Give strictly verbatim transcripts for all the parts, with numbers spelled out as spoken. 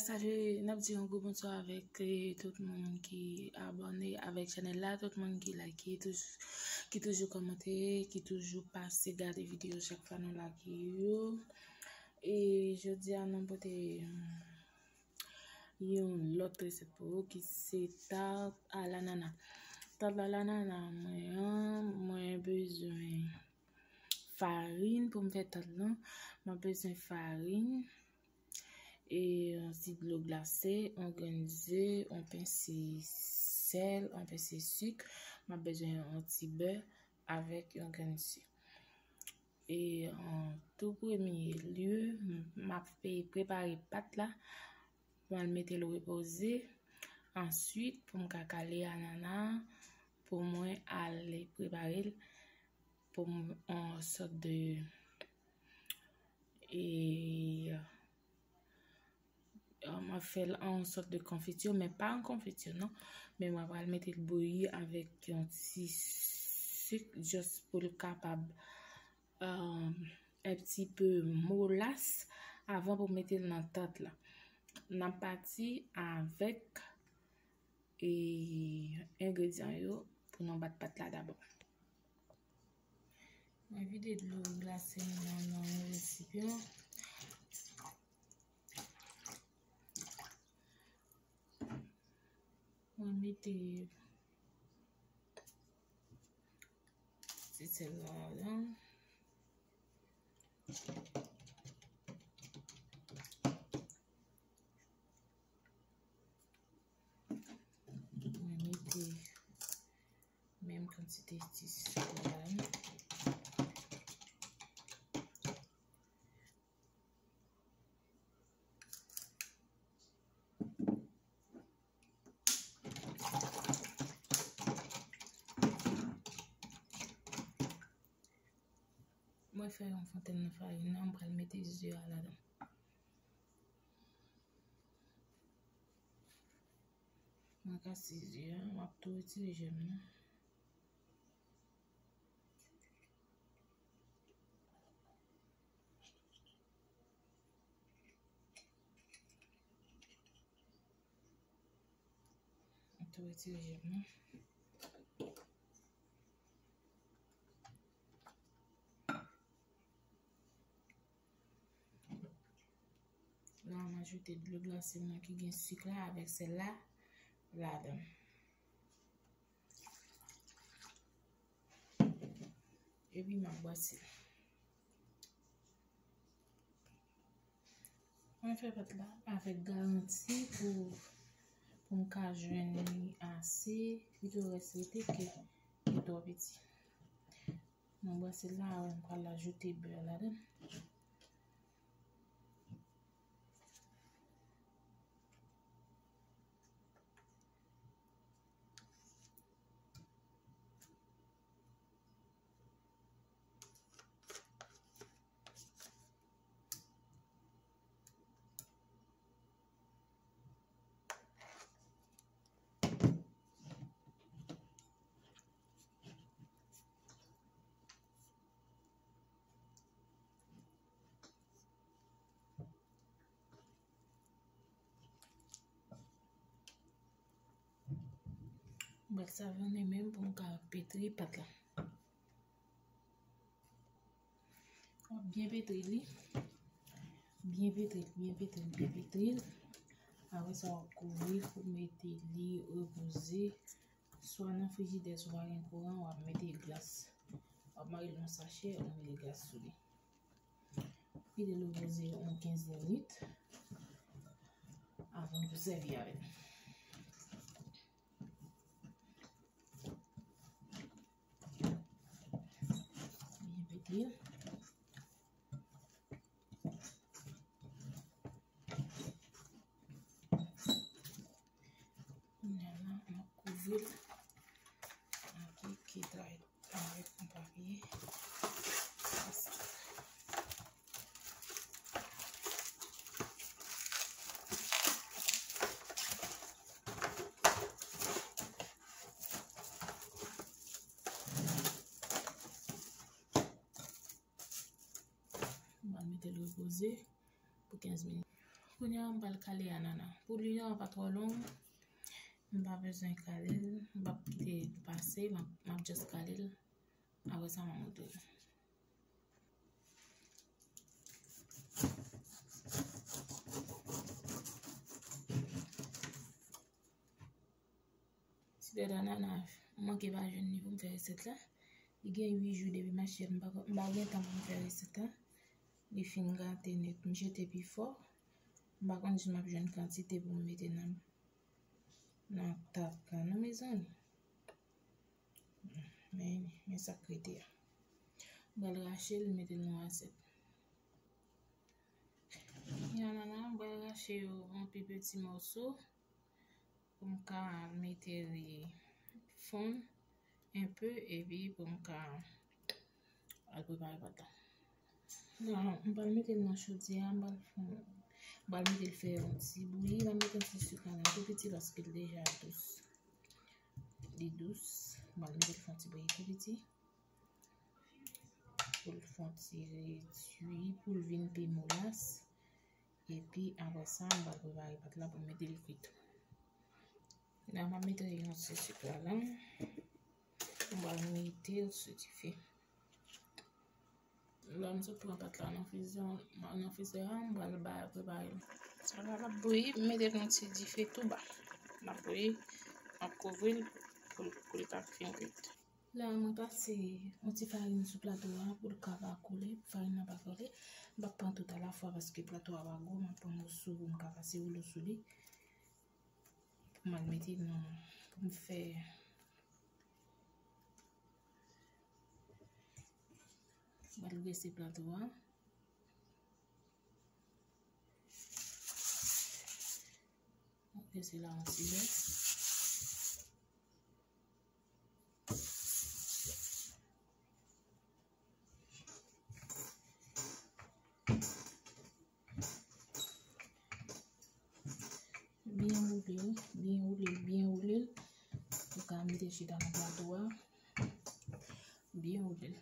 Salye, n ap di yon gwo bonswa avèk, eh, tout moun ki abòne avèk chanèl la, tout moun ki like, toujou, ki toujou kòmante, ki toujou pase gade videyo chak fwa nou lage yo. E jodi a, nou pote, mm, yon lòt resèt pou ou ki se tat alanana. Tat alanana mwen an, mwen bezwen farin pou m fè tat lan. Mwen bezwen farin, e yon ti dlo glase, yon grenn ze, yon pense sèl, yon pense sik. Mwen bezwen yon ti bè avèk yon grenn ze. E an tou premye lye, m ap prepare pat la. Mwen al mete l repoze. Answit, pou m ka kale anana a, pou mwen al prepare l pou m, yon sòt de, e, mwen fè l an yon sòt de konfiti, men pa an konfiti, non. Men mwen pral mete l bouyi avèk yon ti sik, just pou l kapab, um, un petit peu molas avan pou mete l nan tat la. N ap pati avèk, e, engredyan yo pou nou bat pat la dabò. Mwen vide dlo glase m nan nan yon resipyan. Mwen mete ti sèl la ladan. Mwen mete menm kantite ti sik la. Mwen fè yon fontèn nan farin nan, m pral mete ze a ladan. Mwen kase ze a, m ap tou retire jèm nan. Mwen tou retire jèm nan. La, m ajoute dlo glase mwen ki gen sik la avèk sèl la ladan. Epi m ap bwase. Mwen fè pat la avèk garanti pou, pou m ka jwenn li ase, pito rès rete ke li twò piti. Mwen bwase la, mwen pral ajoute bè ladan. Bwat savon li menm pou m ka petri pat la. W ap byen petri li. Byen petri l, byen petri l, byen petri l. Apre sa, w ap kouvri l pou mete li repoze. Swa nan frijidè, si w pa gen kouran, w ap mete glas. W ap mare l nan sachè, w ap mete glas sou li. Kite l repoze yon kenz minit avan pou sèvi avè l. Byen pete. Kounye a la, m ap kouvri l ak kit avèk yon papye plastik. M pral mete l repoze pou kenz minit. Kounye a, m pral kale anana. Pou lwi an pa twò long, m pa bezwen kale l. M p ap kite l pase, m ap, m ap just kale l. Apre sa, m ap montre nou. Ti bèt anana, m manke pa jwenn li pou m fè resèt la. Li gen uit jou depi m achte l, m pa, m pa gen tan pou m fè resèt la. Li fin gate nèt, m jete pi fò. M pa konn si m ap jwenn kantite pou m mete nan, nan tat la non, mezanmi. Men, men sa k rete a. M pral rache l, mete l nan asyèt. Anana, m pral rache yo an pi piti mòso pou m ka mete li fonn enpe, epi pou m ka al prepare pat la. La, m pral mete l nan chodyè a, m pral fè, m pral mete l fè yon ti bouyi, m ap mete yon ti sik ladan tou piti paske l deja dous. Li dous, m pral mete l fè yon ti bouyi tou piti. Pou l fè yon ti redui, pou l vin pi molas. Epi apre sa, m pral prepare pat la pou m mete l kwit. La, m ap mete yon ti sik ladan. M pral mete l sou dife. La, m sot pran pat la nan frizè, nan frizè a, m pral ba, prepare l. Sa la, l ap bouyi, m mete l nan ti dife tou ba. L ap bouyi, m ap kouvri l pou, pou l ka fin kwit. La, mwen pase yon ti farin sou plato a pou l ka pa koule, pou farin nan pa koule. M p ap pran tout alafwa paske plato a pa gwo, m ap pran moso pou m ka pase woulo sou li. Pou m al mete nan, pou m fè, m al grese plato a. M grese la yon ti lè. Byen woule l, byen woule l, byen woule l. Ou ka mete chita nan plato a. Byen woule l.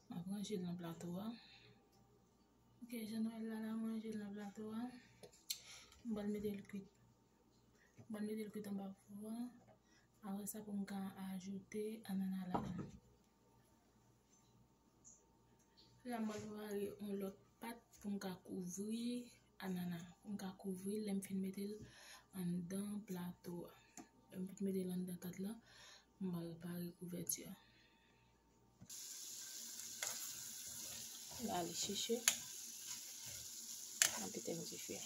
M ap ranje l nan plato a. Ok, jan nou wè l la, la, m ranje l nan plato a. M pral mete l kwit. M pral mete l kwit anba fou a. Apre sa, pou m ka ajoute anana ladan. La, m pral prepare yon lòt pat pou m ka kouvri anana. Pou m ka kouvri l, lè m fin mete l anndan plato a. Lè m fin mete l anndan tat la, m pral pare kouvèti a. La, li cheche. M ap etenn dife a.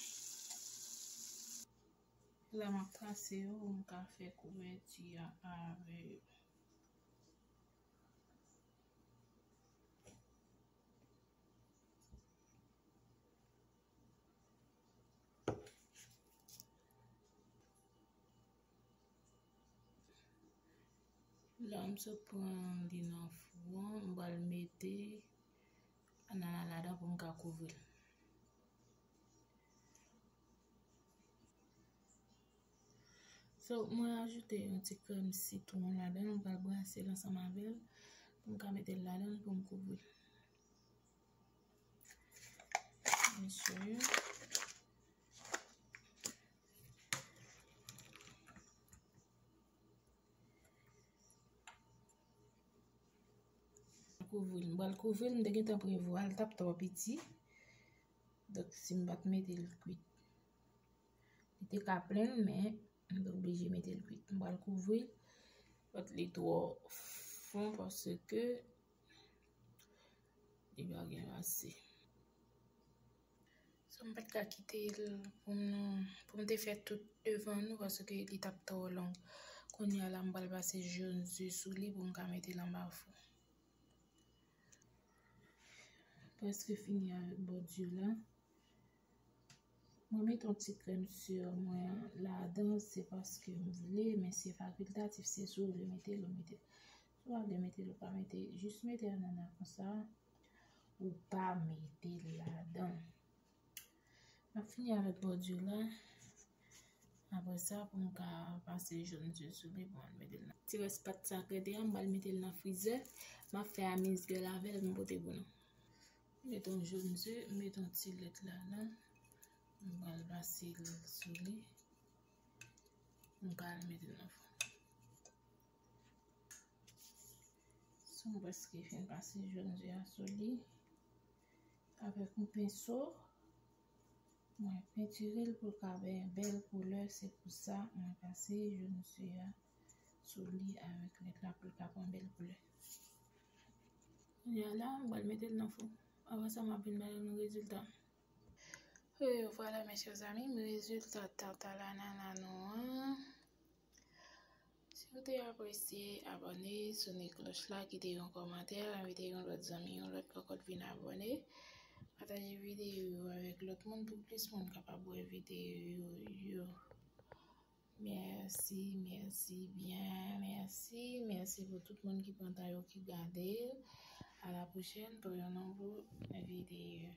La, m ap trase yo pou m ka fè kouvèti a avè yo. La, m sot pran li nan fou an, m pral mete anana ladan pou m ka kouvri l. So, mwen ajoute yon ti krèm sitwon ladan l, mwen pral brase l ansanm avè l pou m ka mete l ladan l pou m kouvri l. Mesye. Kouvri l. M pral kouvri l, m te gentan prevwa l t ap twò piti. Donk, si m pa t mete l kwit, li te ka plen, men m te oblije mete l kwit. M pral kouvri l, pa t li twò fon paske li pa gen ase. So, m pa t ka kite l pou m, pou m te fè tout devan nou paske li t ap twò long. Kounye a la, m pral pase jòn ze sou li pou m ka mete l anba fou. Prèske fini avèk bòdi la. Mwen mete yon ti krèm sè mwen ladan, se paske m vle, men se fakiltatif, se si w vle mete l, ou mete l. Si w pa vle mete l, ou pa mete. Jis mete anana konsa, ou pa mete l ladan. M ap fini avèk bòdi la. Apre sa, pou m ka pase jòn ze sou li, pou m mete l nan. Ti rès pat sa k rete a, m pral mete l nan frizè. M ap fè amizgèl avè l, m pote pou nou. Mete yon jòn ze, mete yon ti lèt ladan. M pral pase l sou li. M pral mete l nan fou. Si m prèske fin pase jòn ze a sou li, avèk yon penso, mwen pentire l pou l ka bay bèl koulè. Se pou sa mwen pase jòn ze a sou li avèk lèt la pou l ka pran bèl koulè. Kounye a la, m pral mete l nan fou. Apre sa, m ap vin bay nou rezilta. E vwala, mes chers amis, rezilta tart à l'ananas nou an. Si w te apresye, abòne, sone klòch la, kite yon kòmantè, envite yon lòt zanmi, yon lòt kòkòt vin abòne. Pataje videyo yo avèk lòt moun pou plis moun kapab wè videyo yo. Mèsi, mèsi byen, mèsi, mèsi pou tout moun ki pran tan yo ki gade. A la pwochèn pou yon nouvo videyo.